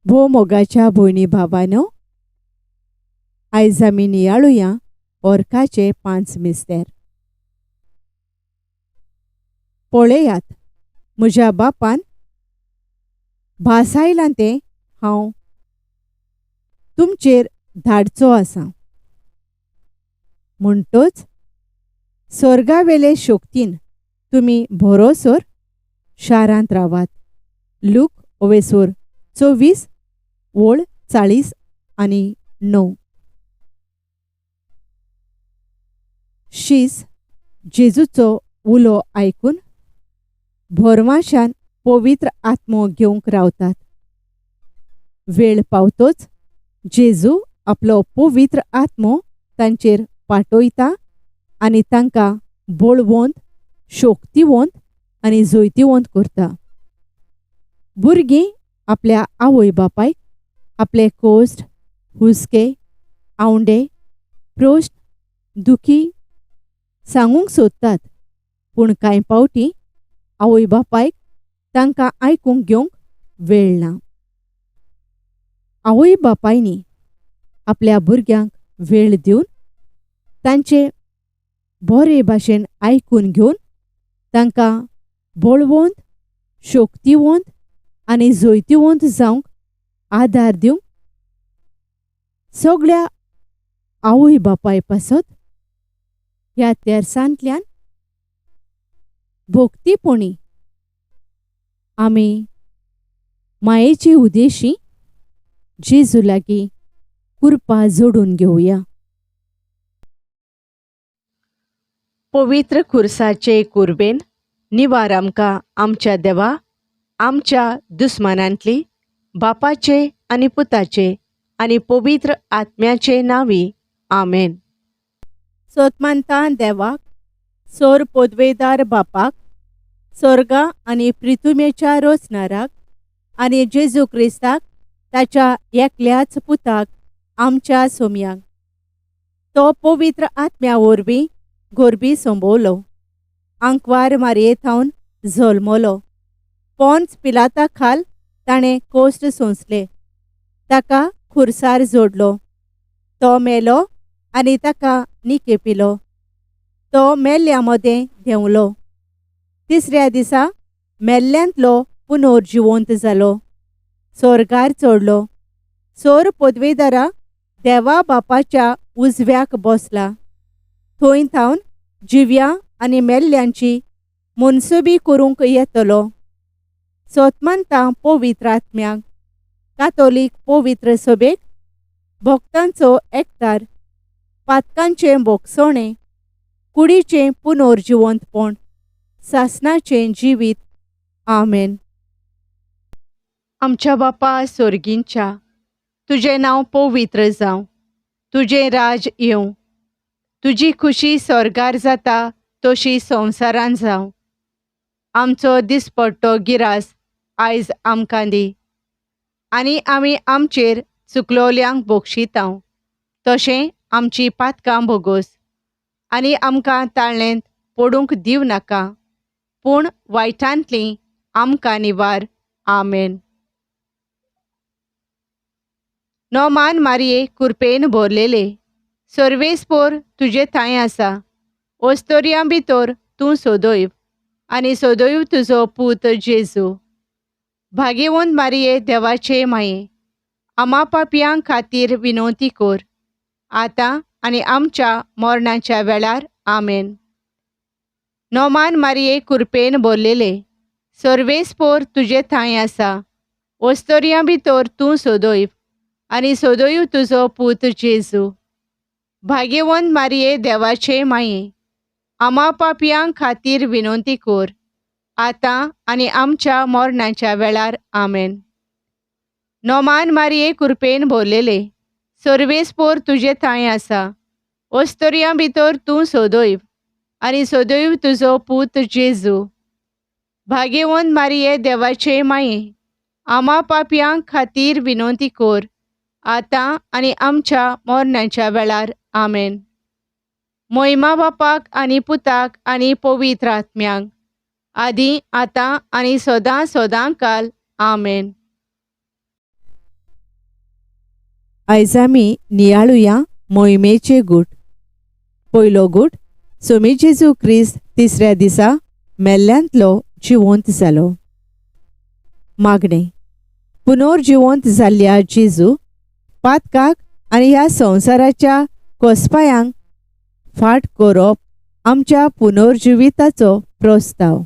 भोव मोगाच्या भयणी भावानो, आयज आमी नियाळुया ऑर्काचे 5 मिस्तेर. पळयात, म्हज्या बापान भासायलां तें हांव तुमचेर धाडचो आसा. म्हणटच स्वर्गावेले शक्तीन तुमी भरोसर शारांत रावात. लूक ओवेसूर 24 ओळ 40 आनी 9. शीस जेजूचो उलो आयकून भरवाशान पवित्र आत्मो घेवंक रावतात. वेळ पावतोच जेजू आपलो पवित्र आत्मो तांचेर पाटयता आनी तांकां बळवंत, शक्तिवंत आनी जैतिवंत करता. भुरगीं आपल्या आवय बापायक आपले कोश्ट, हुस्के, आवंडे, प्रश्न, दुखी सांगूंक सोदतात, पूण कांय पावटी आवय बापायक तांकां आयकूंक घेवंक वेळ ना. आवय बापायनी आपल्या भुरग्यांक वेळ दिवन तांचे बरे भाशेन आयकून घेवन तांकां बळवंत, शक्तिवंत आनी जैतिवंत जावंक आदार दिवंक सगळ्या आवय बापाय पासत ह्या तेरसांतल्यान भक्तीपणी आमी मायेचे उद्देशी जेजू लागीं कृपा जोडून घेवया. पवित्र खुर्साचे कुर्बेन निवार आमकां आमच्या देवा, आमच्या दुस्मानांतली, बापाचे आनी पुताचे आनी पवित्र आत्म्याचे नांवी. आमेन. सोतमानता देवाक, सोर पदवेदार बापाक, स्वर्गा आनी प्रिथुमेच्या रोचनाराक आनी जेजू क्रिस्ताक ताच्या एकल्याच पुताक आमच्या सोमयाक, तो पवित्र आत्म्या वरवीं गोरबी संबवलो, आंकवार मारये थावन जल्मलो, पोन्स पिलाता खाल ताणें कोश्ट सोंसले, ताका खुर्सार जोडलो, तो मेलो आनी ताका निकेपिलो, तो मेल्ल्या मदें देंवलो, तिसऱ्या दिसा मेल्ल्यांतलो पुनर्जिवंत जालो, स्वर्गार चडलो, सोर पदवेदारा देवा बापाच्या उजव्याक बसला, थंय थावन जिव्या आनी मेल्ल्यांची मनसुबी करूंक येतलो. सोतमानता पवित्र आत्म्याक, कातोलीक पवित्र सभेक, भक्तांचो एकतार, पातकांचें भोगसणें, कुडीचें पुनर्जिवंतपण, सासणाचें जिवीत. आमेन. आमच्या बापा सोर्गींच्या, तुजें नांव पवित्र जावं, तुजें राज येवं, तुजी खुशी स्वर्गार जाता तशी संवसारान जावं. आमचो दिसपट्टो गिरास आयज आमकां दी आनी आमी आमचेर चुकलोल्यांक बक्षितांव, तशें आमची पातकां भोगोस आनी आमकां ताळ्ळेंत पडूंक दिवं नाका, पूण वायटांतली आमकां निवार. आमेन. नोमान मारये कुरपेन भरलेले, सर्वेस्पोर तुजे थांय आसा, ओस्तोरयां भितर तूं सोदयव आनी सोदयव तुजो पूत जेजू. भागेवंत मारये देवाचे माये, आमा पापयां खातीर विनवती कर, आतां आनी आमच्या मरणाच्या वेळार. आमेन. नोमान मारये कुरपेन भरलेले, सर्वेस्पोर तुजे थांय आसा, ओस्तोरयां भितर तूं सोदयव आनी सोदयव तुजो पूत जेजू. भाग्यवंत मारये देवाचे माये, आमा पापयां खातीर विनवती कर, आतां आनी आमच्या मरणाच्या वेळार. आमेन. नोमान मारये कुरपेन भरलेले, सर्वेस्पोर तुजे थांय आसा, ओस्तोरयां भितर तूं सोदयव आनी सोदयव तुजो पूत जेजू. भाग्यवंत मारये देवाचे माये, आमा पापयां खातीर विनवती कर, आतां आनी आमच्या मरणाच्या वेळार. आमेन. मोहिमा बापाक आनी पुताक आनी पवित्र आत्म्याक, आदी आतां आनी सदां सदां काल. आमेन. आयज आमी नियाळुया मोहिमेचे गूट. पयलो गूट, सोमी जेजू क्रिस्त तिसऱ्या दिसा मेल्ल्यांतलो जिवंत जालो. मागणें. पुनर्जिवंत जाल्ल्या जेजू पातकाक आनी ह्या संवसाराच्या कोसपायांक फाट करप आमच्या पुनर्जिविताचो प्रस्ताव.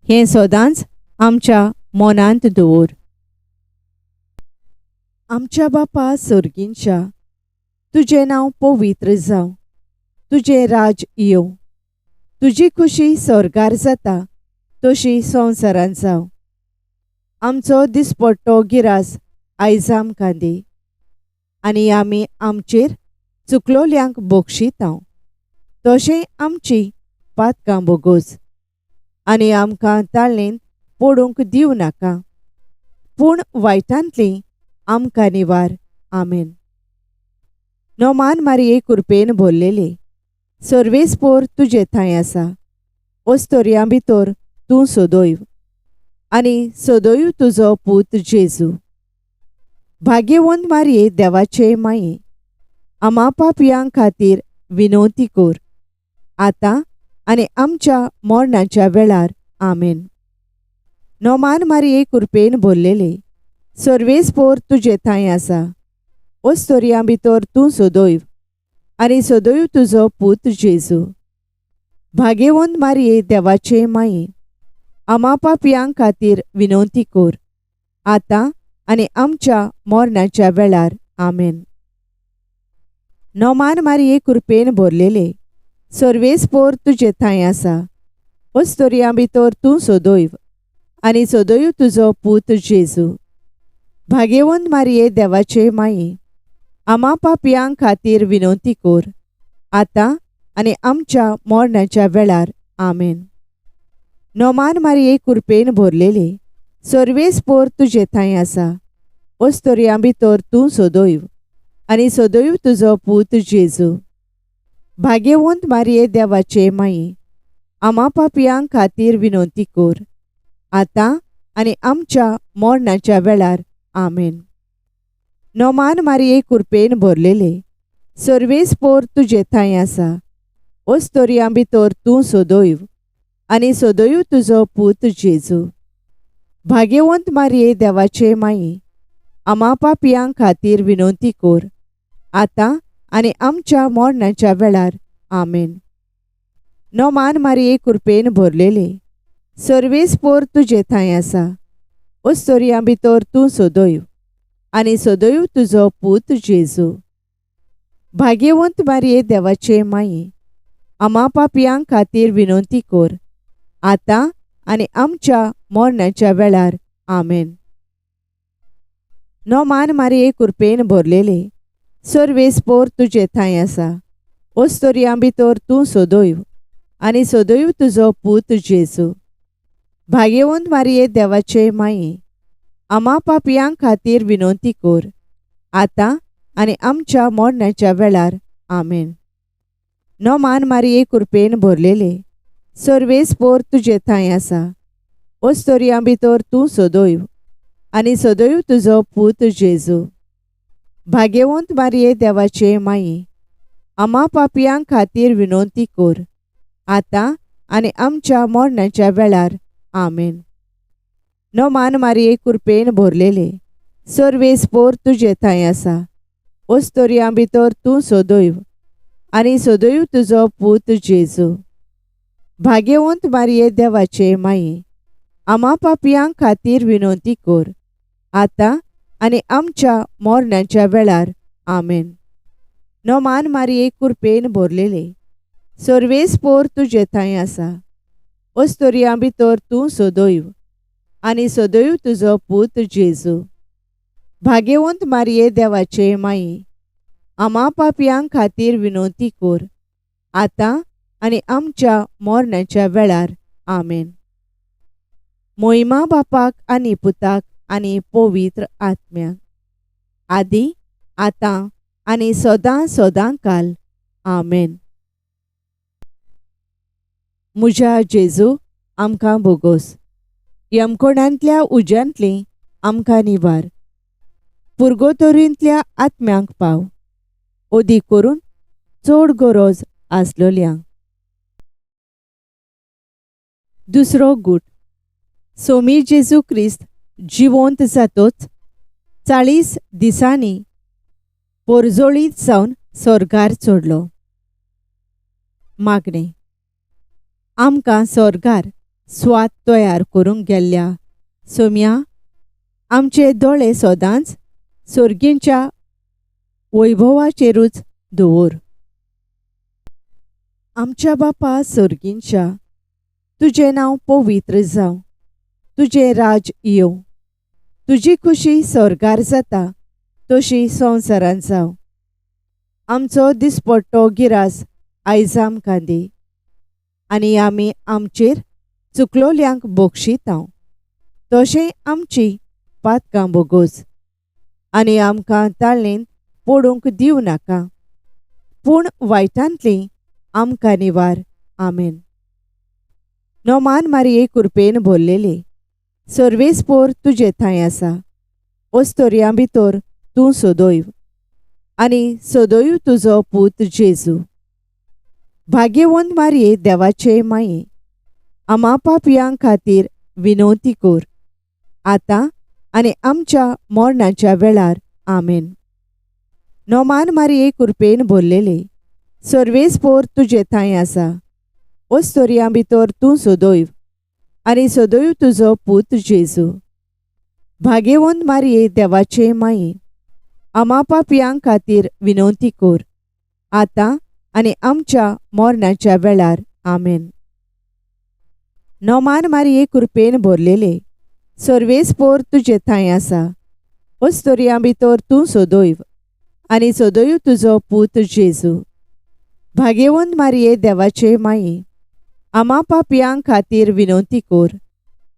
हें सदांच आमच्या मनांत दवर. आमच्या बापा सर्गींच्या, तुजें नांव पवित्र जावं, तुजें राज येवं, तुजी खुशी स्वर्गार जाता तशी संवसारांत जावं. आमचो दिसपट्टो गिरास आयज आमकां दी आनी आमी आमचेर चुकलोल्यांक बक्षितांव तशें आमची पातकां बोगोस आनी आमकां ताळेंत पडूंक दिवं नाका, पूण वायटांतली आमकां निवार. आमेन. नोमान मारये कुरपेन भरलेले, सर्वेस्पोर तुजे थंय आसा, ओस्तोरयां भितर तूं सदैव आनी सदैव तुजो पूत जेजू. भाग्यवंत मारये देवाचे माये, आमा पापयां खातीर विनवती कर, आतां आनी आमच्या मरणाच्या वेळार. आमेन. नोमान मारये कुरपेन भरलेले, सर्वेस्पोर तुजे थंय आसा, ओस्तोरयां भितर तूं सदैव आनी सदैव तुजो पूत जेजू. भाग्यवंत मारये देवाचे माये, आमा पापयां खातीर विनवती कर, आतां आनी आमच्या मरणाच्या वेळार. आमेन. नोमान मारये कुरपेन भरलेले, सर्वेस्पोर तुजे थंय आसा, ओस्तोरयां भितर तूं सदैव आनी सदैव तुजो पूत जेजू. भाग्यवंत मारये देवाचे माये, आमा पापयां खातीर विनवती कर, आतां आनी आमच्या मरणाच्या वेळार. आमेन. नोमान मारये कुरपेन भरलेले, सर्वेस्पोर तुजे थंय आसा, ओस्तोरयां भितर तूं सदैव आनी सदैव तुजो पूत जेजू. भाग्यवंत मारये देवाचे माये, आमा पापयां खातीर विनवती कर, आतां आनी आमच्या मरणाच्या वेळार. आमेन. नोमान मारये कुरपेन भरलेले, सर्वेस्पोर तुजे थंय आसा, ओस्तोरयां भितर तूं सदैव आनी सदैव तुजो पूत जेजू. भाग्यवंत मारये देवाचे माये, आमा पापयां खातीर विनवती कर, आतां आनी आमच्या मरणाच्या वेळार. आमेन. नोमान मारये कुरपेन भरलेले, सर्वेस्पोर तुजे थंय आसा, ओस्तोरयां भितर तूं सदैव आनी सदैव तुजो पूत जेजू. भाग्यवंत मारये देवाचे माये, आमा पापयां खातीर विनवती कर, आतां आनी आमच्या मरणाच्या वेळार. आमेन. नोमान मारये कुरपेन भरलेले, सर्वेस्पोर तुजे थंय आसा, ओस्तोरयां भितर तूं सदैव आनी सदैव तुजो पूत जेजू. भाग्यवंत मारये देवाचे माये, आमा पापयां खातीर विनवती कर, आतां आनी आमच्या मरणाच्या वेळार. आमेन. नोमान मारये कुरपेन भरलेले, सर्वेस्पोर तुजे थंय आसा, ओस्तोरयां भितर तूं सदैव आनी सदैव तुजो पूत जेजू. भाग्यवंत मारये देवाचे माये, आमा पापयां खातीर विनवती कर, आतां आनी आमच्या मरणाच्या वेळार. आमेन. नोमान मारये कुरपेन भरलेले, सर्वेस्पोर तुजे थंय आसा, ओस्तोरयां भितर तूं सदैव आनी सदैव तुजो पूत जेजू. भाग्यवंत मारये देवाचे माये, आमा पापयां खातीर विनवती कर, आतां आनी आमच्या मरणाच्या वेळार. आमेन. नोमान मारये कुरपेन भरलेले, सर्वेस्पोर तुजे थंय आसा, ओस्तोरयां भितर तूं सदैव आनी सदैव तुजो पूत जेजू. भाग्यवंत मारये देवाचे माये, आमा पापयां खातीर विनवती कर, आतां आनी आमच्या मरणाच्या वेळार. आमेन. मोहिमा बापाक आनी पुताक आनी पवित्र आत्म्याक, आदी आतां आनी सदां सदां काल. आमेन. म्हज्या जेजू, आमकां बोगोस, यमकोणांतल्या उज्यांतली आमकां निवार, पुर्गोतोरींतल्या आत्म्यांक पाव, अदीक करून चड गरज आसलोल्यांक. दुसरो गूट. सोमी जेजू क्रिस्त जिवंत जातोच 40 दिसांनी पोरजोळीत जावन स्वर्गार चडलो. मागणें. आमकां स्वर्गार स्वाद तयार करूंक गेल्ल्या सोम्या, आमचे दोळे सदांच सर्गींच्या वैभवाचेरूच दवर. आमच्या बापा सर्गींच्या, तुजें नांव पवित्र जावं, तुजें राज येवं, तुजी खुशी स्वर्गार जाता तशी संवसारांत जावं. आमचो दिसपट्टो गिरास आयज आमकां दी, आनी आमी आमचेर चुकलोल्यांक बक्षितांव तशें आमची पातकां बोगोस, आनी आमकां ताळेंत पडूंक दिवं नाका, पूण वायटांतली आमकां निवार. आमेन. नोमान मारये कुरपेन भरलेले, सर्वेस्पोर तुजे थंय आसा, अस्तोरयां भितर तूं सदैव आनी सदैव तुजो पूत जेजू. भाग्यवंत मारये देवाचे माये, आमा पापयां खातीर विनवती कर, आतां आनी आमच्या मरणाच्या वेळार. आमेन. नोमान मारये कुरपेन भरलेले, सर्वेस्पोर तुजे थंय आसा, अस्तोरयां भितर तूं सदैव आनी सदैव तुजो पूत जेजू. भाग्यवंत मारये देवाचे माये, आमा पापयां खातीर विनवती कर, आतां आनी आमच्या मरणाच्या वेळार. आमेन. नोमान मारये कुरपेन भरलेले, सर्वेस्पोर तुजे थंय आसा, अस्तोरयां भितर तूं सदैव आनी सदैव तुजो पूत जेजू. भाग्यवंत मारये देवाचे माये, आमा पापयां खातीर विनवती कर,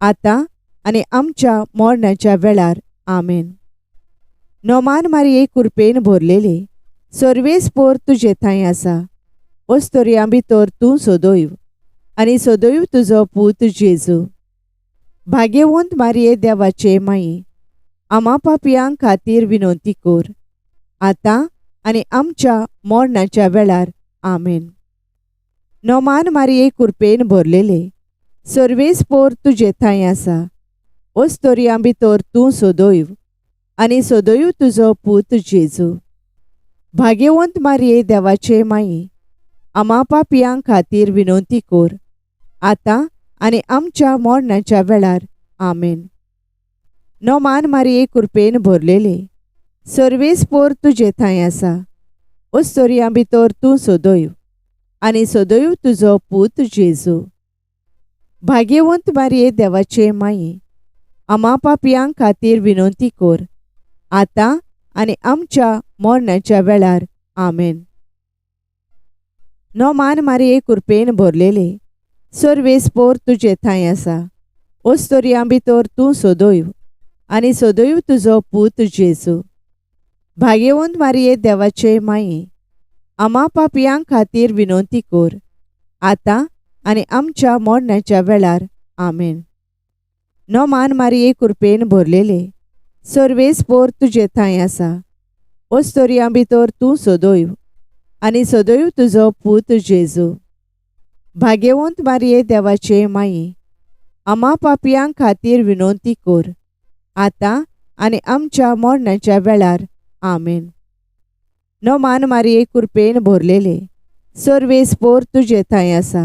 आतां आनी आमच्या मरणाच्या वेळार. आमेन. नोमान मारये कुरपेन भरलेले, सर्वेस्पोर तुजे थंय आसा, अस्तोरयां भितर तूं सदैव आनी सदैव तुजो पूत जेजू. भाग्यवंत मारये देवाचे माये, आमा पापयां खातीर विनवती कर, आतां आनी आमच्या मरणाच्या वेळार. आमेन. नोमान मारये कुरपेन भरलेले, सर्वेस्पोर तुजे थंय आसा, अस्तोरयां भितर तूं सदैव आनी सदैव तुजो पूत जेजू. भाग्यवंत मारये देवाचे माये, आमा पापयां खातीर विनवती कर, आतां आनी आमच्या मरणाच्या वेळार. आमेन. नोमान मारये कुरपेन भरलेले, सर्वेस्पोर तुजे थंय आसा, अस्तोरयां भितर तूं सदैव आनी सदैव तुजो पूत जेजू. भाग्यवंत मारये देवाचे माये, आमा पापयां खातीर विनवती कर, आतां आनी आमच्या मरणाच्या वेळार. आमेन. नोमान मारये कुरपेन भरलेले, सर्वेस्पोर तुजे थंय आसा, अस्तोरयां भितर तूं सदैव आनी सदैव तुजो पूत जेजू. भाग्यवंत मारये देवाचे माये, आमा पापयां खातीर विनवती कर, आतां आनी आमच्या मरणाच्या वेळार. आमेन. नोमान मारये कुरपेन भरलेले, सर्वेस्पोर तुजे थंय आसा, अस्तोरयां भितर तूं सदैव आनी सदैव तुजो पूत जेजू. भाग्यवंत मारये देवाचे माये, आमा पापयां खातीर विनवती कर, आतां आनी आमच्या मरणाच्या वेळार. आमेन. नोमान मारये कुरपेन भरलेले, सर्वेस्पोर तुजे थंय आसा,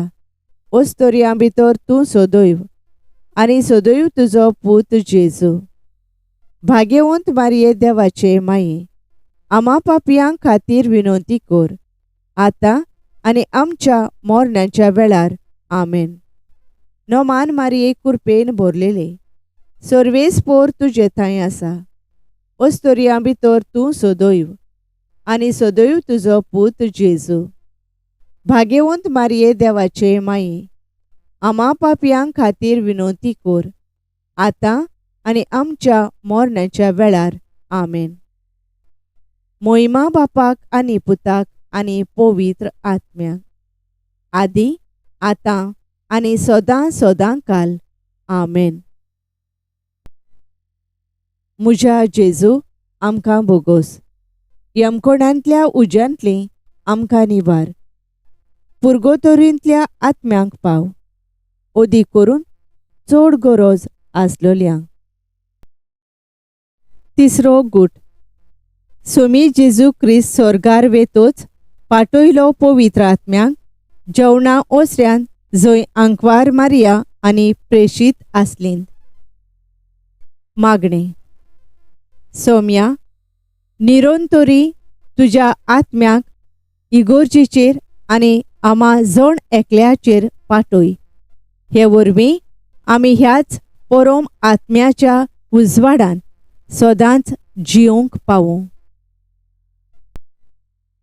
अस्तोरयां भितर तूं सदैव आनी सदैव तुजो पूत जेजू. भाग्यवंत मारये देवाचे माये, आमा पापयां खातीर विनवती कर, आतां आनी आमच्या मरणाच्या वेळार. आमेन. नोमान मारये कुरपेन भरलेले, सर्वेस्पोर तुजे थंय आसा, अस्तोरयां भितर तूं सदैव आनी सदैव तुजो पूत जेजू. भाग्यवंत मारये देवाचे माये, आमा पापयां खातीर विनवती कर, आतां आनी आमच्या मरणाच्या वेळार. आमेन. मोहिमा बापाक आनी पुताक आनी पवित्र आत्म्याक, आदी आतां आनी सदां सदां काल. आमेन. म्हज्या जेजू, आमकां भोगोस. यमकोणांतल्या उज्यांतली आमकां निवार. पुर्गोतोरींतल्या आत्म्यांक पाव, ओदी करून चड गरज आसलोल्यांक. तिसरो गूट. सोमी जेजू क्रिस्त सोर्गार वेतोच पाटयलो पवित्र आत्म्यांक जेवणा ओसऱ्यान जंय आंकवार मारिया आनी प्रेशीत आसलीं. मागणें. सोम्या, निरंतरी तुज्या आत्म्याक इगोर्जेचेर आनी आमा जण एकल्याचेर पाटय. हे वरवीं आमी ह्याच परोम आत्म्याच्या उजवाडान सदांच जियोंक पावूं.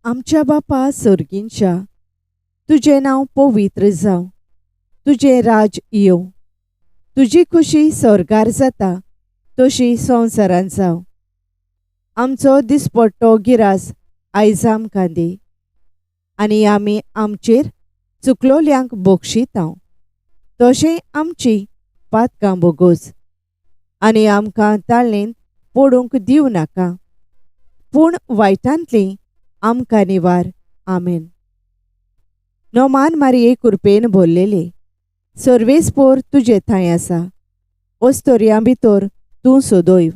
आमच्या बापा सर्गींच्या, तुजें नांव पवित्र जावं, तुजें राज येवं, तुजी खुशी स्वर्गार जाता तशी संवसारांत जावं. आमचो दिसपट्टो गिरास आयज आमकां दी आनी आमी आमचेर चुकलोल्यांक बक्षितांव तशें आमची पातकां बोगोस आनी आमकां ताळेंत पडूंक दिवं नाका, पूण वायटांतली आमकां निवार. आमेन. नोमान मारिये कुरपेन भरलेले, सर्वेस्पोर तुजे थंय आसा, ओस्तोरयां भितर तूं सदैव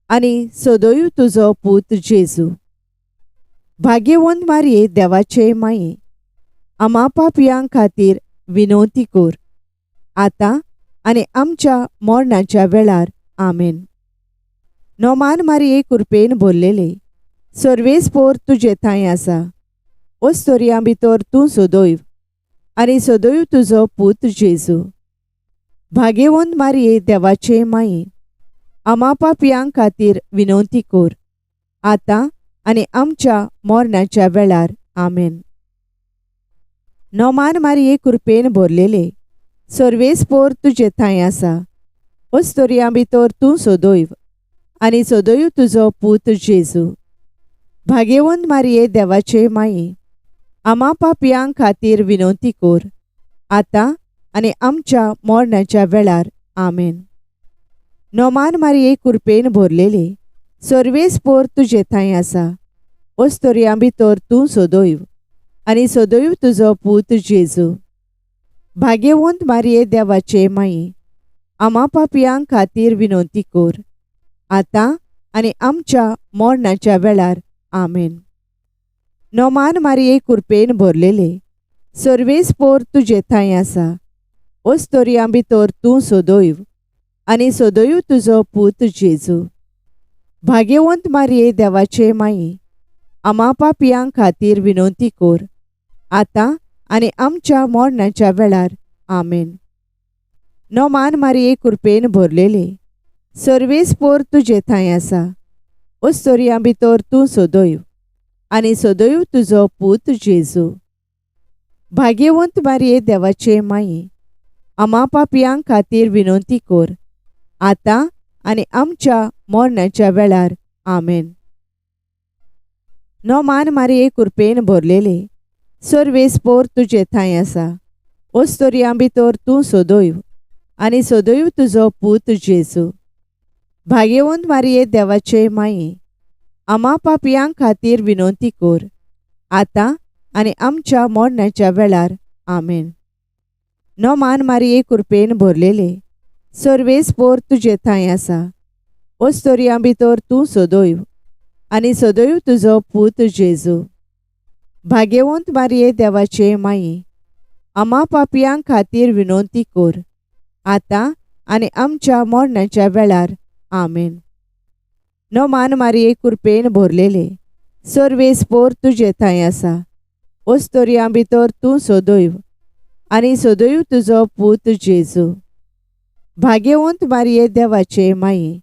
आनी सदैव तुजो पूत जेजू. भाग्यवंत मारिये देवाचे माये, आमा पापयां खातीर विनवती कर, आतां आनी आमच्या मरणाच्या वेळार. आमेन. नोमान मारिये कुरपेन भरलेले, सर्वेस्पोर तुजे थंय आसा, ओस्तोरयां भितर तूं सदैव आनी सदैव तुजो पूत जेजू. भाग्यवंत मारिये देवाचे माये, आमा पापयां खातीर विनवती कर, आतां आनी आमच्या मरणाच्या वेळार. आमेन. नोमान मारिये कुरपेन भरलेले, सर्वेस्पोर तुजे थंय आसा, ओस्तोरयां भितर तूं सदैव आनी सदैव तुजो पूत जेजू. भाग्यवंत मारिये देवाचे माये, आमा पापयां खातीर विनवती कर, आतां आनी आमच्या मरणाच्या वेळार. आमेन. नोमान मारिये कुरपेन भरलेले, सर्वेस्पोर तुजे थंय आसा, ओस्तोरयां भितर तूं सदैव आनी सदैव तुजो पूत जेजू. भाग्यवंत मारिये देवाचे माये, आमा पापयां खातीर विनवती कर, आतां आनी आमच्या मरणाच्या वेळार. आमेन. नोमान मारिये कुरपेन भरलेले, सर्वेस्पोर तुजे थंय आसा, ओस्तोरयां भितर तूं सदैव आनी सदैव तुजो पूत जेजू. भाग्यवंत मारिये देवाचे माये, आमा पापयां खातीर विनवती कर, आतां आनी आमच्या मरणाच्या वेळार. आमेन. नोमान मारिये कुरपेन भरलेले, सर्वेस्पोर तुजे थंय आसा, ओस्तोरयां भितर तूं सदैव आनी सदैव तुजो पूत जेजू. भाग्यवंत मारिये देवाचे माये, आमा पापयां खातीर विनवती कर, आतां आनी आमच्या मरणाच्या वेळार. आमेन. नोमान मारिये कुरपेन भरलेले, सर्वेस्पोर तुजे थंय आसा, ओस्तोरयां भितर तूं सदैव आनी सदैव तुजो पूत जेजू. भाग्यवंत मारिये देवाचे माये, आमा पापयां खातीर विनवती कर, आतां आनी आमच्या मरणाच्या वेळार. आमेन. नोमान मारिये कुरपेन भरलेले, सर्वेस्पोर तुजे थंय आसा, ओस्तोरयां भितर तूं सदैव आनी सदैव तुजो पूत जेजू. भाग्यवंत मारिये देवाचे माये, आमा पापयां खातीर विनवती कर, आतां आनी आमच्या मरणाच्या वेळार. आमेन. नोमान मारिये कुरपेन भरलेले, सर्वेस्पोर तुजे थंय आसा, ओस्तोरयां भितर तूं सदैव आनी सदैव तुजो पूत जेजू. भाग्यवंत मारिये देवाचे माये,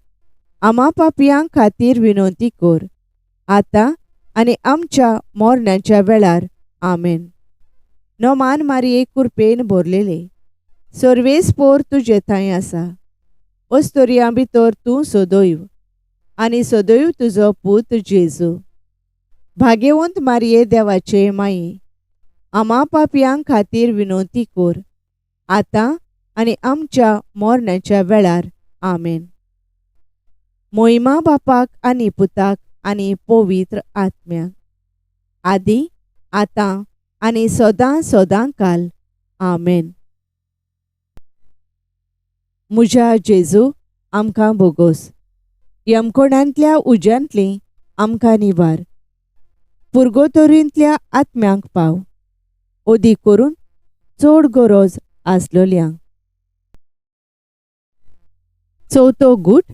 आमा पापयां खातीर विनवती कर, आतां आनी आमच्या मरणाच्या वेळार. आमेन. नोमान मारिये कुरपेन भरलेले, सर्वेस्पोर तुजे थंय आसा, ओस्तोरयां भितर तूं सदैव आनी सदैव तुजो पूत जेजू. भाग्यवंत मारिये देवाचे माये, आमा पापयां खातीर विनवती कर, आतां आनी आमच्या मरणाच्या वेळार. आमेन. मोहिमा बापाक आनी पुताक आनी पवित्र आत्म्याक, आदी आतां आनी सदां सदां काल. आमेन. म्हज्या जेजू, आमकां भोगोस. यमकोणांतल्या उज्यांतली आमकां निवार. पुर्गोतोरींतल्या आत्म्यांक पाव, अदीक करून चड गरज आसलोल्यांक. चवथो गूट.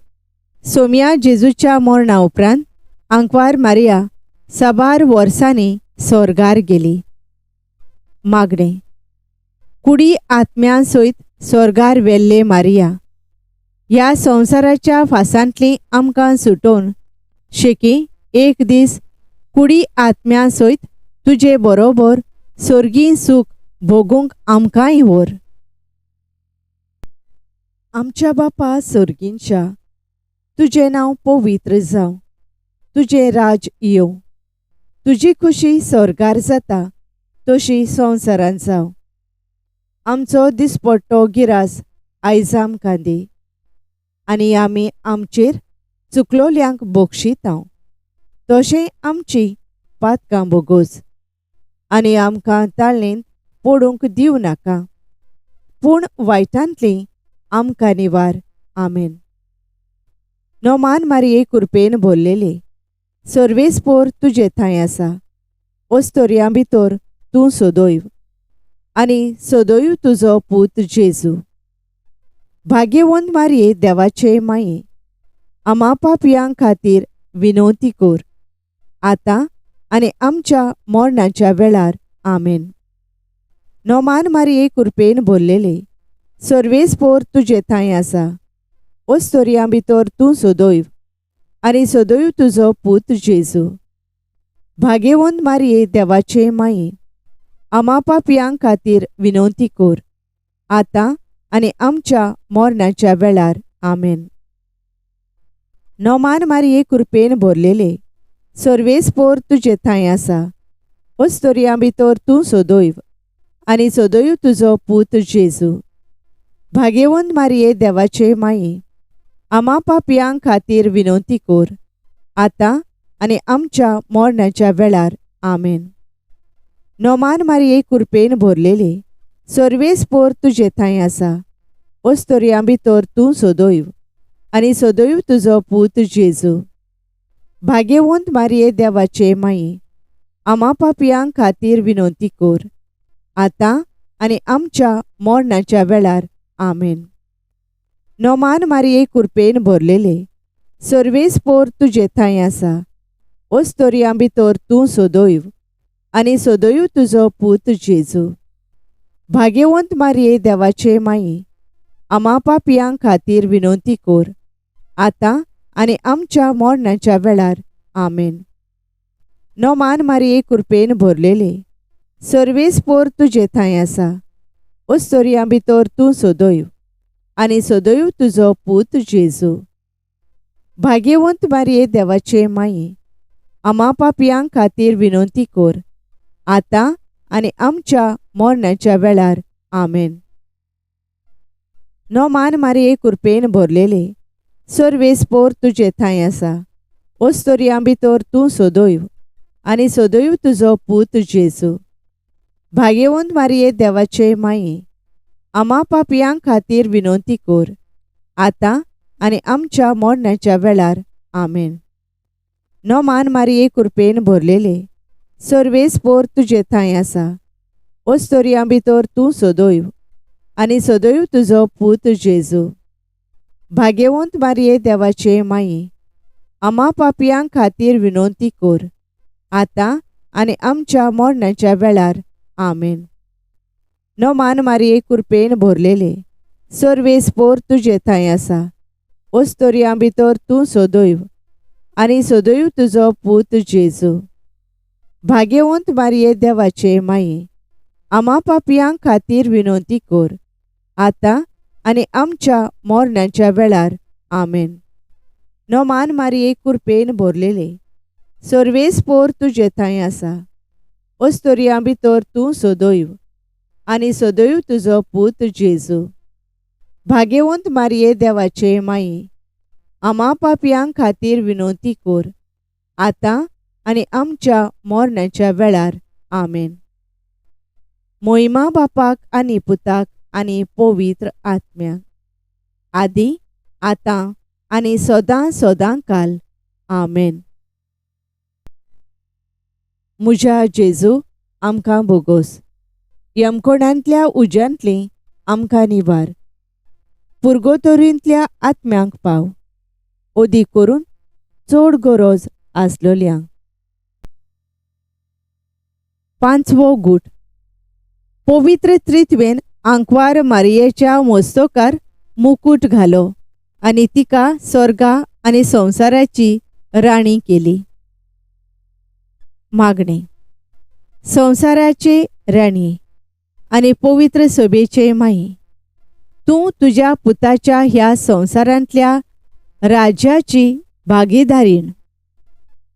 सोम्या जेजूच्या मरणा उपरांत आंकवार मारिया साबार वर्सांनी सोर्गार गेली. मागणें. कुडी आत्म्या सयत सोर्गार वेल्ले मारिया, ह्या संवसाराच्या फासांतली आमकां सुटोवन शेकी एक दीस कुडी आत्म्या सयत तुजे बरोबर सोर्गी सूख भोगूंक आमकांय व्हर. आमच्या बापा सोर्गींच्या, तुजें नांव पवित्र जावं, तुजें राज येवं, तुजी खुशी सोर्गार जाता तशी संवसारांत जावं. आमचो दिसपट्टो गिरास आयज आमकां दी, आनी आमी आमचेर चुकलोल्यांक बक्षितांव तशें आमची पातकां भोगोस, आनी आमकां ताळणेंत पडूंक दिवं नाका, पूण वायटांतली आमकां निवार. आमेन. नोमान मारिये कुरपेन भरलेले, सर्वेस्पोर तुजे थंय आसा, ओस्तोरयां भितर तूं सदैव आनी सदैव तुजो पूत जेजू. भाग्यवंत मारिये देवाचे माये, आमा पापयां खातीर विनवती कर, आतां आनी आमच्या मरणाच्या वेळार. आमेन. नोमान मारिये कुरपेन भरलेले, सर्वेस्पोर तुजे थंय आसा, ओस्तोरयां भितर तूं सदैव आनी सदैव तुजो पूत जेजू. भाग्यवंत मारिये देवाचे माये, आमा पापयां खातीर विनवती कर, आतां आनी आमच्या मरणाच्या वेळार. आमेन. नोमान मारिये कुरपेन भरलेले, सर्वेस्पोर तुजे थंय आसा, ओस्तोरयां भितर तूं सदैव आनी सदैव तुजो पूत जेजू. भाग्यवंत मारिये देवाचे माये, आमा पापयां खातीर विनवती कर, आतां आनी आमच्या मरणाच्या वेळार. आमेन. नोमान मारिये कुरपेन भरलेले, सर्वेस्पोर तुजे थंय आसा, ओस्तोरयां भितर तूं सदैव आनी सदैव तुजो पूत जेजू. भाग्यवंत मारिये देवाचे माये, आमा पापयां खातीर विनवती कर, आतां आनी आमच्या मरणाच्या वेळार. आमेन. नोमान मारिये कुरपेन भरलेले, सर्वेस्पोर तुजे थंय आसा, ओस्तोरयां भितर तूं सदैव आनी सदैव तुजो पूत जेजू. भाग्यवंत मारिये देवाचे माये, आमा पापयां खातीर विनवती कर, आतां आनी आमच्या मरणाच्या वेळार. आमेन. नोमान मारिये कुरपेन भरलेले, सर्वेस्पोर तुजे थंय आसा, ओस्तोरयां भितर तूं सदैव आनी सदैव तुजो पूत जेजू. भाग्यवंत मारिये देवाचे माये, आमा पापयां खातीर विनवती कर, आतां आनी आमच्या मरणाच्या वेळार. आमेन. नोमान मारिये कुरपेन भरलेले, सर्वेस्पोर तुजे थंय आसा, ओस्तोरयां भितर तूं सदैव आनी सदैव तुजो पूत जेजू. भाग्यवंत मारिये देवाचे माये, आमा पापयां खातीर विनवती कर, आतां आनी आमच्या मरणाच्या वेळार. आमेन. नोमान मारिये कुरपेन भरलेले, सर्वेस्पोर तुजे थंय आसा, ओस्तोरयां भितर तूं सदैव आनी सदैव तुजो पूत जेजू. भाग्यवंत मारिये देवाचे माये, आमा पापयां खातीर विनवती कर, आतां आनी आमच्या मरणाच्या वेळार. आमेन. नोमान मारिये कुरपेन भरलेले, सर्वेस्पोर तुजे थंय आसा, ओस्तोरयां भितर तूं सदैव आनी सदैव तुजो पूत जेजू. भाग्यवंत मारिये देवाचे माये, आमा पापयां खातीर विनवती कर, आतां आनी आमच्या मरणाच्या वेळार. आमेन. नोमान मारिये कुरपेन भरलेले, सर्वेस्पोर तुजे थंय आसा, ओस्तोरयां भितर तूं सदैव आनी सदैव तुजो पूत जेजू. भाग्यवंत मारिये देवाचे माये, आमा पापयां खातीर विनवती कर, आतां आनी आमच्या मरणाच्या वेळार. आमेन. मोहिमा बापाक आनी पुताक आनी पवित्र आत्म्याक, आदी आतां आनी सदां सदां काल. आमेन. म्हज्या जेजू, आमकां बोगोस. यमकोणांतल्या उज्यांतली आमकां निवार. पुर्गोतोरींतल्या आत्म्यांक पाव, अदीक करून चड गरज आसलोल्यांक. पांचवो गूट. पवित्र त्रित्वेन आंकवार मारियेच्या मस्तकार मुकूट घालो आनी तिका स्वर्गा आनी संवसाराची राणी केली. मागणें. संवसाराचे राणी आनी पवित्र सभेचे माई, तूं तुज्या पुताच्या ह्या संवसारांतल्या राज्याची भागीदारीण.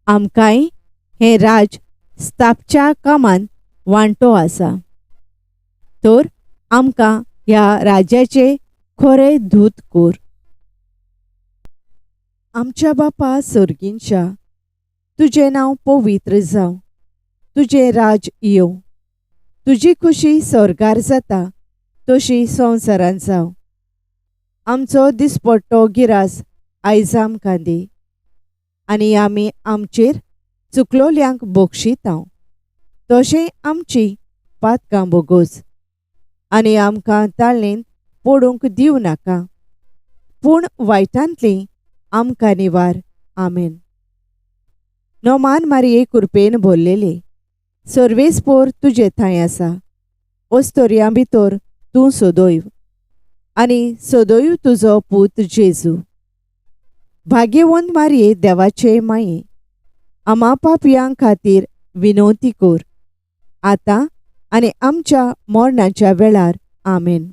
आमकांय हें राज स्थापच्या कामांत वांटो आसा, तर आमकां ह्या राज्याचे खरे दूत कर. आमच्या बापा सर्गींच्या, तुजें नांव पवित्र जावं, तुजें राज येवं, तुजी खुशी स्वर्गार जाता तशी संवसारांत जावं. आमचो दिसपट्टो गिरास आयज आमकां दी, आनी आमी आमचेर चुकलोल्यांक बक्षितांव, तशें आमची पातकां बोगोस, आनी आमकां ताळणेंत पडूंक दिवं नाका, पूण वायटांतली आमकां निवार. आमेन. नोमान मारिये कुरपेन भरलेले, सर्वेस्पोर तुजे थंय आसा, अस्तोरयां भितर तूं सदैव आनी सदैव तुजो पूत जेजू. भाग्यवंत मारिये देवाचे माये, आमा पापयां खातीर विनवती कर, आतां आनी आमच्या मरणाच्या वेळार. आमेन.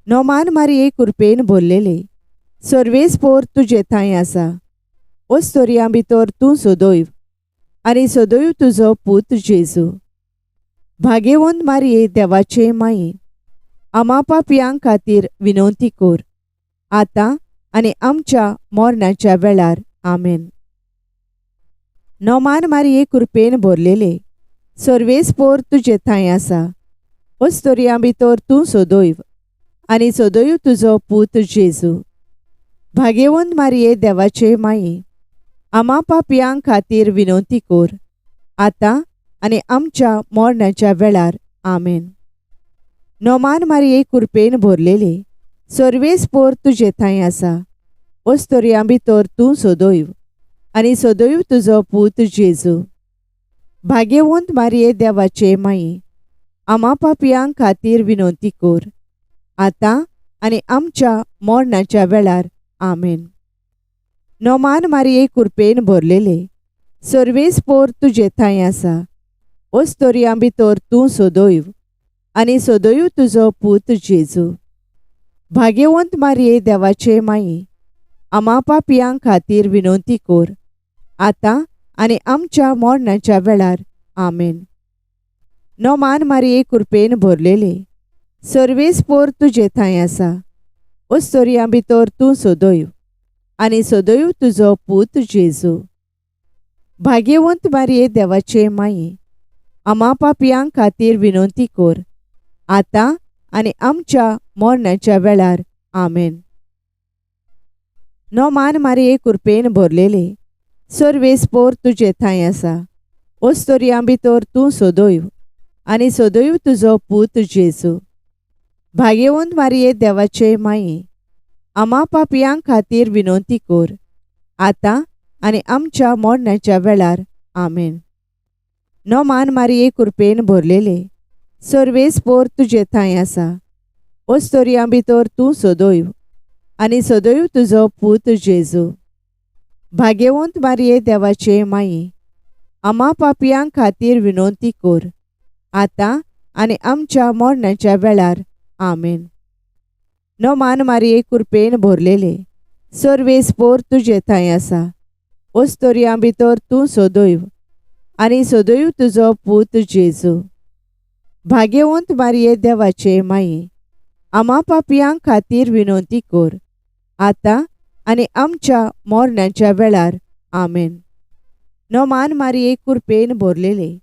नोमान मारिये कुरपेन भरलेले, सर्वेस्पोर तुजे थंय आसा, अस्तोरयां भितर तूं सदैव आनी सदैव तुजो पूत जेजू. भाग्यवंत मारिये देवाचे माये, आमा पापयां खातीर विनवती कर, आतां आनी आमच्या मरणाच्या वेळार. आमेन. नोमान मारिये कुरपेन भरलेले, सर्वेस्पोर तुजे थंय आसा, अस्तोरयां भितर तूं सदैव आनी सदैव तुजो पूत जेजू. भाग्यवंत मारिये देवाचे माये, आमा पापयां खातीर विनवती कर, आतां आनी आमच्या मरणाच्या वेळार. आमेन. नोमान मारिये कुरपेन भरलेले, सर्वेस्पोर तुजे थंय आसा, अस्तोरयां भितर तूं सदैव आनी सदैव तुजो पूत जेजू. भाग्यवंत मारिये देवाचे माये, आमा पापयां खातीर विनवती कर, आतां आनी आमच्या मरणाच्या वेळार. आमेन. नोमान मारिये कुरपेन भरलेले, सर्वेस्पोर तुजे थंय आसा, अस्तोरयां भितर तूं सदैव आनी सदैव तुजो पूत जेजू. भाग्यवंत मारिये देवाचे माये, आमा पापयां खातीर विनवती कर, आतां आनी आमच्या मरणाच्या वेळार. आमेन. नोमान मारिये कुरपेन भरलेले, सर्वेस्पोर तुजे थंय आसा, अस्तोरयां भितर तूं सदैव आनी सदैव तुजो पूत जेजू. भाग्यवंत मारिये देवाचे माये, आमा पापयां खातीर विनवती कर, आतां आनी आमच्या मरणाच्या वेळार. आमेन. नोमान मारिये कुरपेन भरलेले, सर्वेस्पोर तुजे थंय आसा, अस्तोरयां भितर तूं सदैव आनी सदैव तुजो पूत जेजू. भाग्यवंत मारिये देवाचे माये, आमा पापयां खातीर विनवती कर, आतां आनी आमच्या मरणाच्या वेळार. आमेन. नोमान मारिये कुरपेन भरलेले, सर्वेस्पोर तुजे थंय आसा, अस्तोरयां भितर तूं सदैव आनी सदैव तुजो पूत जेजू. भाग्यवंत मारिये देवाचे माये, आमा पापयां खातीर विनवती कर, आतां आनी आमच्या मरणाच्या वेळार. आमेन. नोमान मारिये कुरपेन भरलेले, सर्वेस्पोर तुजे थंय आसा, अस्तोरयां भितर तूं सदैव आनी सदैव तुजो पूत जेजू. भाग्यवंत मारिये देवाचे माये, आमा पापयां खातीर विनवती कर, आतां आनी आमच्या मोरणाच्या वेळार. आमेन. नोमान मारये कुरपेन भरलेले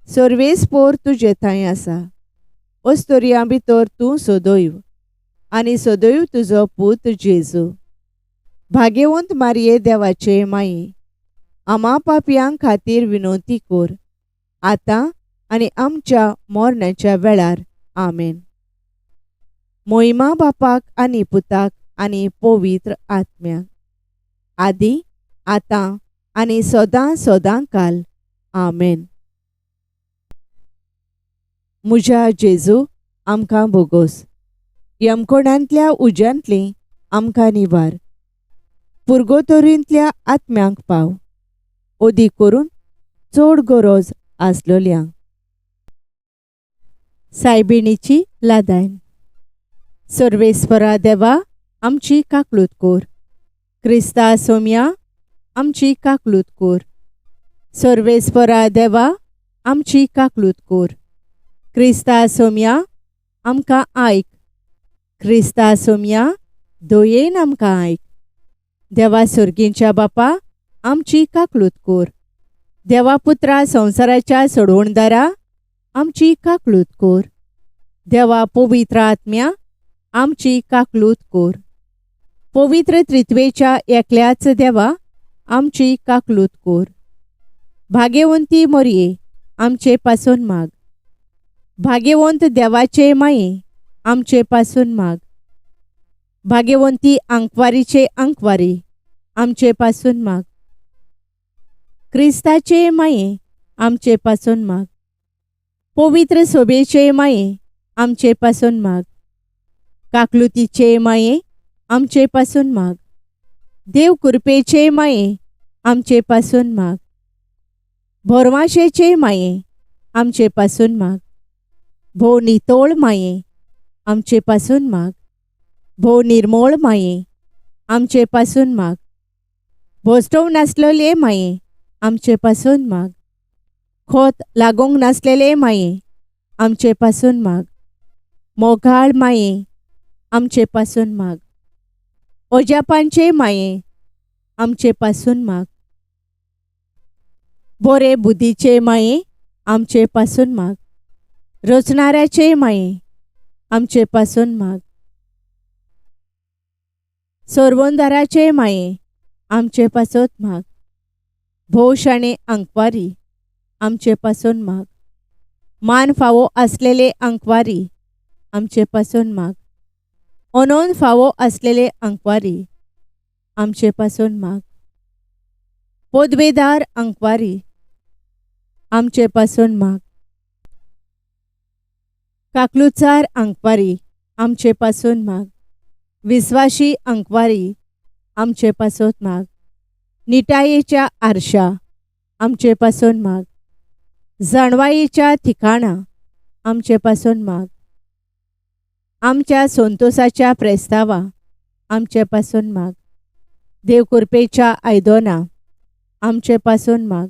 सर्वेस्पोर तुजे थंय आसा. अस्तोरयां भितर तूं सदैव आनी सदैव तुजो पूत जेजू. भाग्यवंत मारये देवाचे माये, आमा पापयां खातीर विनवती कर आतां आनी आमच्या मरणाच्या वेळार. आमेन. मोहिमा बापाक आनी पुताक आनी पवित्र आत्म्याक, आदी आतां आनी सदां सदां काल. आमेन. म्हज्या जेजू आमकां भोगोस, यमकोणांतल्या उज्यांतली आमकां निवार, पुर्गोतोरींतल्या आत्म्यांक पाव, अदीक करून चड गरज आसलोल्यांक. सायबिणीची लादायन. सर्वेस्परा देवा आमची काकलूत कोर. क्रिस्ता सोम्या आमची काकलूत कोर. सर्वेस्परा देवा आमची काकलूत कोर. क्रिस्ता सोम्या आमकां आयक. क्रिस्ता सोम्या दयेन आमकां आयक. देवा सर्गींच्या बापा आमची काकलूत कोर. देवा पुत्रा संवसाराच्या सोडवणदारा आमची काकलूत कोर. देवा पवित्र आत्म्या आमची काकलूत कोर. पवित्र त्रित्वेच्या एकल्याच देवा आमची काकलूत कोर. भाग्यवंती मोरये आमचे पासून माग. भाग्यवंत देवाचे माये आमचे पासून माग. भाग्यवंती आंकवारीचे आंकवारी आमचे पासून माग. क्रिस्ताचे माये आमचे पासून माग. पवित्र सोबेचे माये आमचे पासून माग. काकलुतीचे माये आमचे पासून माग. देव कृपेचे माये आमचे पासून माग. भोरवाशेचे माये आमचे पासून माग. भोव नितोळ माये आमचे पासून माग. भोव निर्मोळ माये आमचे पासून माग. भोसटोव नासलेले माये आमचे पासून माग. खोत लागूंक नासलेले माये आमचे पासून माग. मोगाळ माये आमचे पासून माग. ओजापांचे माये आमचे पासून माग. बोरे बुद्धीचे माये आमचे पासून माग. रचणाऱ्याचे माये आमचे पासून माग. सोरवंदाराचे माये आमचे पासत माग. भोव शाणे आंकवारी आमचे पासून माग. मान फावो आसलेले आंकवारी आमचे पासून माग. अनोन फावो आसलेले आंकवारी आमचे पासून माग. पदवेदार आंकवारी आमचे पासून माग. काकलुचार आंकवारी आमचे पासून माग. विस्वाशी आंकवारी आमचे पासत माग. निटायेच्या आरशा आमचे पासून माग. जाणवायेच्या ठिकाणा आमचे पासून माग. आमच्या संतोसाच्या प्रेस्तावा आमचे पासून माग. देव कृपेच्या आयदोना आमचे पासून माग.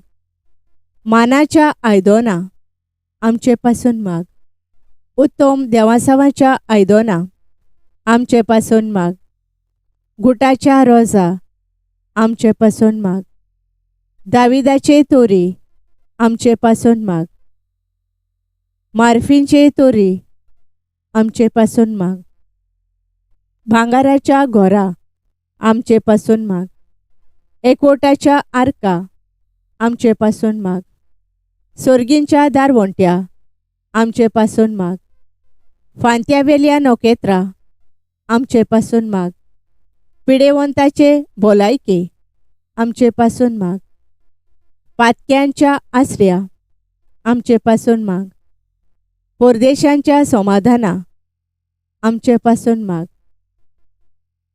मानाच्या आयदोना आमचे पासून माग. उत्तम देवासावाच्या आयदोना आमचे पासून माग. गुटाच्या रोजा आमचे पासून माग. दाविदाचे तोरी आमचे पासून माग. मार्फींचे तोरी आमचे पासून माग. भांगाराच्या घोरा आमचे पासून माग. एकवटाच्या आर्का आमचे पासून माग. सोर्गींच्या दारवंट्या आमचे पासून माग. फांत्यावेल्या नखेत्रां आमचे पासून माग. पिडेवंताचे भलायके आमचे पासून माग. पातक्यांच्या आसऱ्या आमचे पासून माग. परदेशांच्या समाधाना आमचे पासून माग.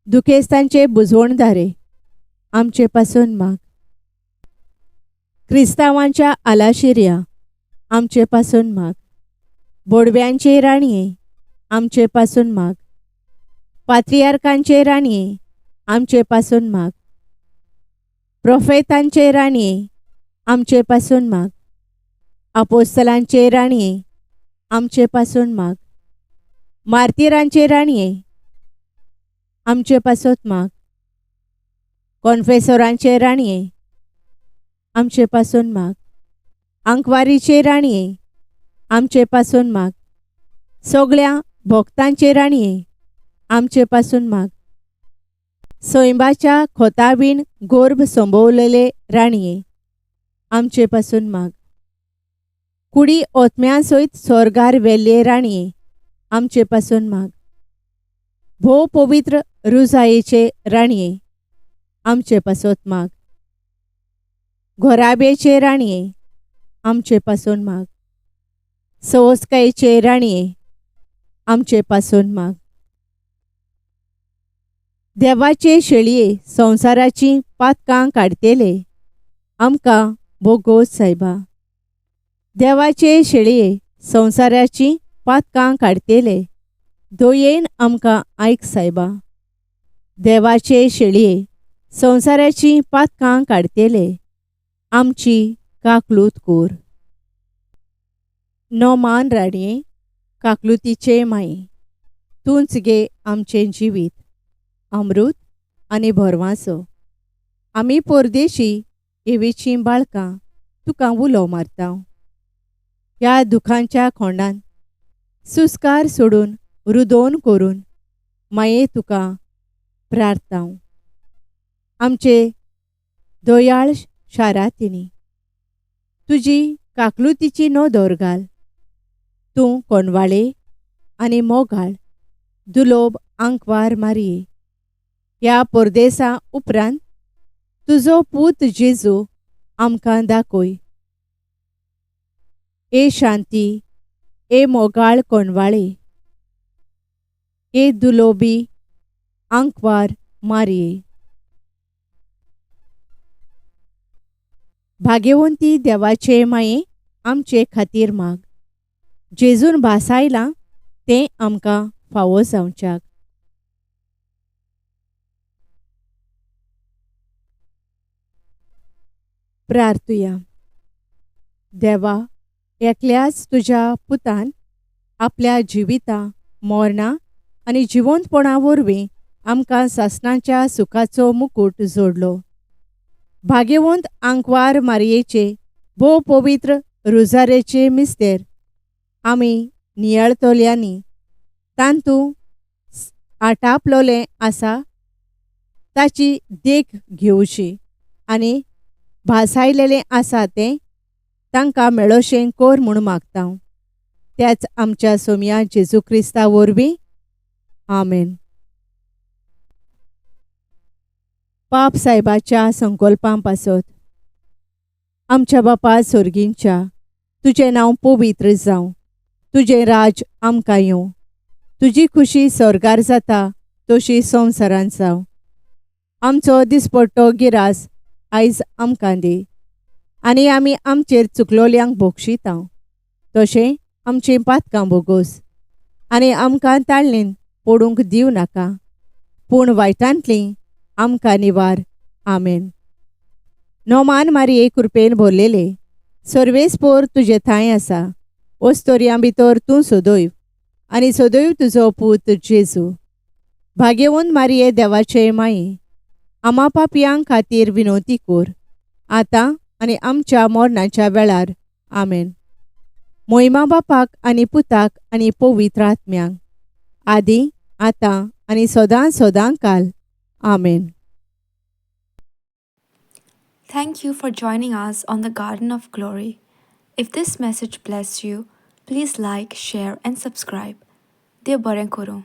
दुखेस्तांचे बुजवणदारे आमचे पासून माग. क्रिस्तांवांच्या आलाशिऱ्या आमचे पासून माग. बोडव्यांचे राणये आमचे पासून माग. पात्रियार्कांचे राणये आमचे पासून माग. प्रोफेतांचे राणये आमचे पासून माग. आपोस्तलांचे राणये आमचे पासून माग. मार्तिरांचे राणये आमचे पासत माग. कोन्फेसोरांचे राणये, आमचे पासून माग. आंकवारीचे राणये, आमचे पासून माग. सगळ्या भक्तांचे राणये, आमचे पासून माग. सैंबाच्या खोताबीन गोर्भ संभवलेले राणये, आमचे पासून माग. कुडी ओतम्या सयत स्वर्गार वेल्ले राणये, आमचे पासून माग. भोव पवित्र रुजायेचे राणये, आमचे पासत माग. घोराब्याचे राणये, आमचे पासून माग. सवस्कायेचे राणये, आमचे पासून माग. देवाचे शेळये संवसाराची पातकां काडटेले, आमकां बोगोस सायबा. देवाचे शेळये संवसाराची पातकां काडटेले, दयेन आमकां आयक सायबा. देवाचे शेळये संवसाराची पातकां काडटेले, आमची काकलूत कोर. नोमान राणये, काकलुतीचे माये, तूंच गे आमचें जिवीत, अमृत आनी भरवांसो. आमी परदेशी एवेचीं बाळकां तुका उलो मारता. ह्या दुखांच्या खोंडान सुस्कार सोडून रुदोन करून माये तुका प्रार्थना. आमचे दयाळ शारातिनी तुजी काकलुतीची नदर घाल. तूं कोणवाळे आनी मोगाळ दुलोब आंकवार मारये. ह्या परदेसा उपरांत तुजो पूत जेजू आमकां दाखय. ए शांती, ए मोगाळ कोणवाळे, ए दुलोबी आंकवार मारये. भाग्यवंती देवाचे माये, आमचे खातीर माग. जेजून भासायलां तें आमकां फावो जावच्याक. प्रार्थुया. देवा, एकल्याच तुज्या पुतान आपल्या जिविता, मरणां आनी जिवंतपणा वरवीं आमकां सासणाच्या सुखाचो मुकूट जोडलो. भाग्यवंत आंकवार मारयेचे भोव पवित्र रुजारेचे मिस्तेर आमी नियाळतल्यांनी तांतू आटापलोलें आसा ताची देख घेवची आनी भासायलेलें आसा तें तांकां मेळोशें कोर म्हूण मागता. त्याच आमच्या सोमया जेजू क्रिस्ता वरवीं. आमेन. पाप सायबाच्या संकल्पां पासत. आमच्या बापा सोर्गींच्या, तुजें नांव पवित्र जावं, तुजें राज आमकां येवं, तुजी खुशी स्वर्गार जाता तशी संवसारांत जावं. आमचो दिसपट्टो गिरास आयज आमकां दी आनी आमी आमचेर चुकलोल्यांक बोगशिता तशें आमचीं पातकां बोगोस आनी आमकां ताळणेन पडूंक दिवं नाका, पूण वायटांतलीं आमकां निवार. आमेन. नोमान मारये कृपेन भरलेले, सर्वेस्पोर तुजे थांय आसा. ओस्तोरयां भितर तूं सदैव आनी सदैव तुजो पूत जेजू. भाग्यवंत मारये देवाचे माये, आमा पापयां खातीर विनवती कोर, आतां आनी आमच्या मरणाच्या वेळार. आमेन. मोहिमा बापाक आनी पुताक आनी पवित्र आत्म्यांक, आदी आतां आनी सदां सदां काल. आमेन. Thank you for joining us on the Garden of Glory. If this message blessed you, please like, share, and subscribe. देव बरें करूं.